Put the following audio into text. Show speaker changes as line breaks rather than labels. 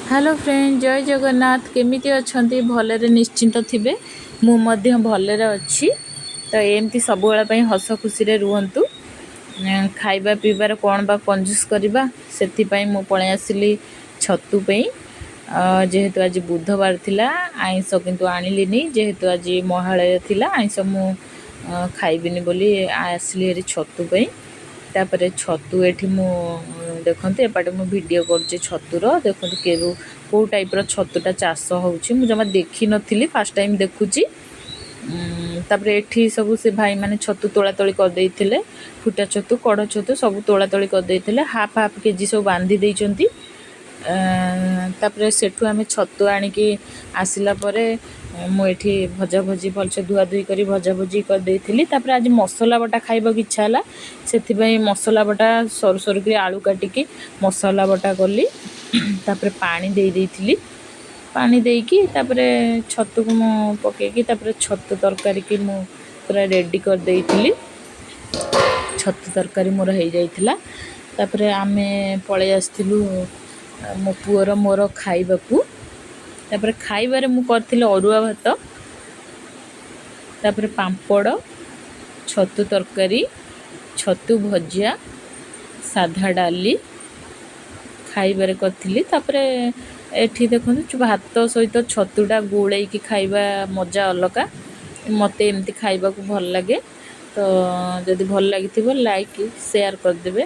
Hello friend, ଜୟ ଜଗନ୍ନାଥ। କେମିତି ଅଛନ୍ତି? ଭଲରେ ନିଶ୍ଚିନ୍ତ ଥିବେ। ମୁଁ ମଧ୍ୟ ଭଲରେ ଅଛି। ତ ଏମିତି ସବୁବେଳ ପାଇଁ ହସ ଖୁସିରେ ରୁହନ୍ତୁ। ଖାଇବା ପିଇବାରେ କ'ଣ ବା କଞ୍ଜୁସ କରିବା? ସେଥିପାଇଁ ମୁଁ ପଳେଇ ଆସିଲି ଛତୁ ପାଇଁ। ଯେହେତୁ ଆଜି ବୁଧବାର ଥିଲା, ଆଇଁଷ କିନ୍ତୁ ଆଣିଲିନି। ଯେହେତୁ ଆଜି ମହାଳୟ ଥିଲା, ଆଇଁଷ ମୁଁ ଖାଇବିନି ବୋଲି ଆସିଲି ହେରି ଛତୁ ପାଇଁ। ତାପରେ ଛତୁ ଏଠି ମୁଁ ଦେଖନ୍ତୁ, ଏପଟେ ମୁଁ ଭିଡ଼ିଓ କରୁଛି ଛତୁର। ଦେଖନ୍ତୁ, କେଉଁ କେଉଁ ଟାଇପ୍ର ଛତୁଟା ଚାଷ ହେଉଛି। ମୁଁ ଜମା ଦେଖିନଥିଲି, ଫାର୍ଷ୍ଟ ଟାଇମ୍ ଦେଖୁଛି। ତାପରେ ଏଠି ସବୁ ସେ ଭାଇମାନେ ଛତୁ ତୋଳା ତୋଳି କରିଦେଇଥିଲେ। ଫୁଟା ଛତୁ, କଢ଼ ଛତୁ ସବୁ ତୋଳା ତୋଳି କରିଦେଇଥିଲେ। ହାଫ୍ ହାଫ୍ କେଜି ସବୁ ବାନ୍ଧି ଦେଇଛନ୍ତି। ତାପରେ ସେଠୁ ଆମେ ଛତୁ ଆଣିକି ଆସିଲା ପରେ ମୁଁ ଏଠି ଭଜା ଭଜି ଭଲସେ ଧୁଆ ଧୁଇ କରି ଭଜା ଭଜି କରିଦେଇଥିଲି। ତାପରେ ଆଜି ମସଲା ବଟା ଖାଇବାକୁ ଇଚ୍ଛା ହେଲା, ସେଥିପାଇଁ ମସଲା ବଟା ସରୁ ସରୁ କରି ଆଳୁ କାଟିକି ମସଲା ବଟା କଲି। ତାପରେ ପାଣି ଦେଇ ଦେଇଥିଲି। ପାଣି ଦେଇକି ତାପରେ ଛତୁକୁ ମୁଁ ପକେଇକି, ତାପରେ ଛତୁ ତରକାରୀକି ମୁଁ ପୁରା ରେଡ଼ି କରିଦେଇଥିଲି। ଛତୁ ତରକାରୀ ମୋର ହେଇଯାଇଥିଲା। ତାପରେ ଆମେ ପଳେଇ ଆସିଥିଲୁ ମୋ ପୁଅର ମୋର ଖାଇବାକୁ। ତାପରେ ଖାଇବାରେ ମୁଁ କରିଥିଲି ଅରୁଆ ଭାତ, ତାପରେ ପାମ୍ପଡ଼, ଛତୁ ତରକାରୀ, ଛତୁ ଭଜା, ସାଧା ଡାଲି ଖାଇବାରେ କରିଥିଲି। ତାପରେ ଏଠି ଦେଖନ୍ତୁ, ଭାତ ସହିତ ଛତୁଟା ଗୋଳେଇକି ଖାଇବା ମଜା ଅଲଗା। ମୋତେ ଏମିତି ଖାଇବାକୁ ଭଲ ଲାଗେ। ତ ଯଦି ଭଲ ଲାଗିଥିବ, ଲାଇକ୍ ସେୟାର କରିଦେବେ।